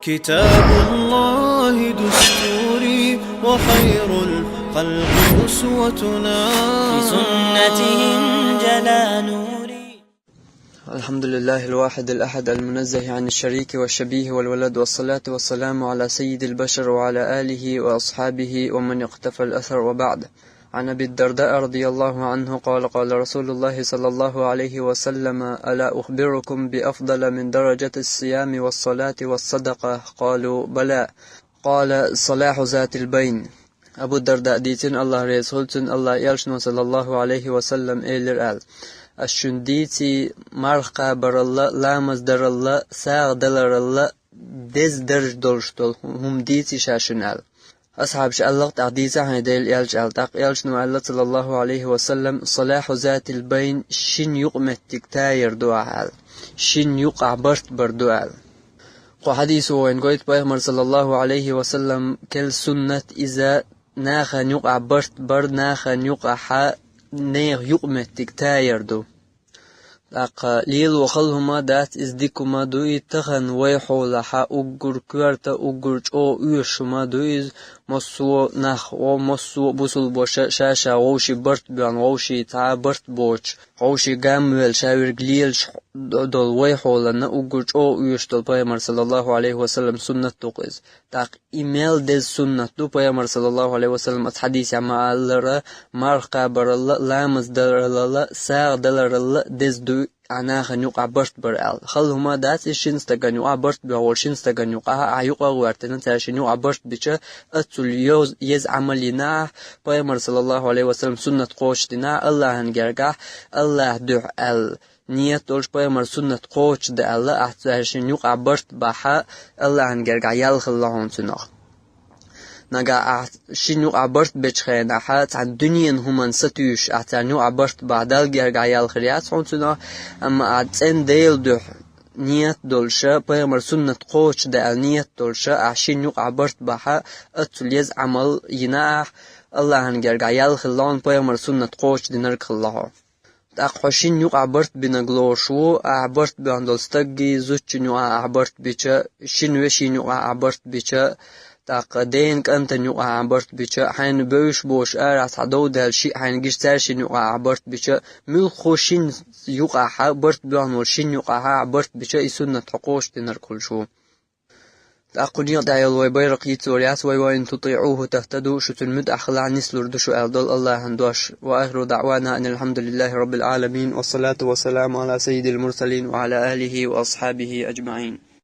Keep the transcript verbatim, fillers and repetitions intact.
كتاب الله دستوري، وخير الخلق أسوتنا. بسنته انجلى نوري. الحمد لله الواحد الأحد المنزه عن الشريك والشبيه والولد، والصلاة والسلام على سيد البشر وعلى آله وأصحابه ومن اقتفى الأثر، وبعد. عن أبي الدرداء رضي الله عنه قال: قال رسول الله صلى الله عليه وسلم: ألا أخبركم بأفضل من درجة الصيام والصلاة والصدقة؟ قالوا: بلى. قال: صلاح ذات البين. Абу Дарда дийцина, Аллах реза хуьлда цунна, Аллах элчано, саллаллаху алейхи ва саллам, элира аьлла: «Ас шуна дийций марха кхабаралла, ламаз даралла, сагӀа даларалла деза дарж долуш долу хӀума дийций ша шуна», — аьлла. Асхьабаша аьлла: «ТӀаккха дийца хьайн Делан элча», — аьлла. ТӀаккха элчано аьлла, саллаллаху алейхи ва саллам: «Салаху затил байн, шина юкъаметтиг тайар ду ахь», — аьлла. «Шина юкъахь барт бар ду», — аьлла. Кху хьадисо вайна гойту пайхамар, саллаллаху алейхи ва саллам, кел суннат иза нахана юкъахь барт бар, нахана юкъахьа нехан юкъаметтиг тайар ду. ТӀаккха лело хала хӀума дац, иза дика хӀума ду и, тахана вай хьолахьа уггар коьрта, уггар чӀогӀа оьшуш хӀума ду иза, массо а нах, о, массо а бусулбаша ша-ша вовший барт боьхна, вовший цхьа а барт боцуш, вовший гамвелла, ша верг лелаш долу вай хьолана уггар чӀогӀа оьшуш долу пайхамар, саллаллаху алейхи ва саллам, суннат ду-кх иза. ТӀаккха и мел деза суннат ду, пайхамар, саллаллаху алейхи ва саллам, аса хьадисехь ма-аллара, марха кхабаралла, ламаз даралла, сагӀа даларалла деза ду, ахь нахана юкъахь барт бар аьлла. Хала хӀума дац иза шина стагана юкъахь барт боьхна волу шина стагана юкъахь, ахь юкъа а гӀоьртина, цара шина юкъахь барт бича, аццул йоз-, еза Ӏамал йина ахь, пайхамар, саллаллаху алейхи ва саллам, суннат кхочушдина ахь, Аллахьан гергахь, Аллахьан дуьхьа аьлла. Ниет долуш пайхамар суннат кхочушдан аьлла, ахь цаьршинна юкъахь барт бахьа, Аллахьан гергахь ял хилла хьуна цунах. Нагахь ахь шина юкъахь барт бечу хенахьа, цхьана дуьненан хӀуманна сатуьйсуш, ахь царна юкъахь барт бахьа, Далла гергахь ял хир яц хьуна цунах, амма ахь цӀена Делан дуьхьа ниет долуша, пайхамар суннат кхочушдан аьлла ниет долуша, ахь шина юкъахь барт бахьа, аццул еза Ӏамал йина ахь, Аллахьан гергахь ял хилла хьуна, пайхамар суннат кхочушдинарг хилла хьо. ТӀаккха хьо шина юкъахь барт бинарг лоруш ву, ахь барт боьхна долу стаггий, зудчун юкъахь ахь барт бича, шина вешин юкъахь ахь барт бича, тӀаккха ден кӀантан юкъахь ахь барт бича, хьайна бевзаш боцуш арахь цхьа дов даьлла шиъ хьайна гича цаьршинна юкъахь ахь барт бича, муьлхха шина юкъахьа барт боьхна волу шина юкъахьа ахь барт бича, и суннат хьо кхочушдинарг хуьлуш ву. ТӀаккха кху некъа тӀехь йолу вай байракх йицлур яц вай: «Ва ин тутиӀуху тахтаду», шу цуьнан муьтӀахь хилахь нислур ду шу аьлла долу Аллахьан дош. Ва ахиру даъвана анил хьамдулиллахи раббил Ӏаламин, ва салату ва саламу ала саййидил мурсалин ва ала алихи ва асхьабихи аджмаӀин.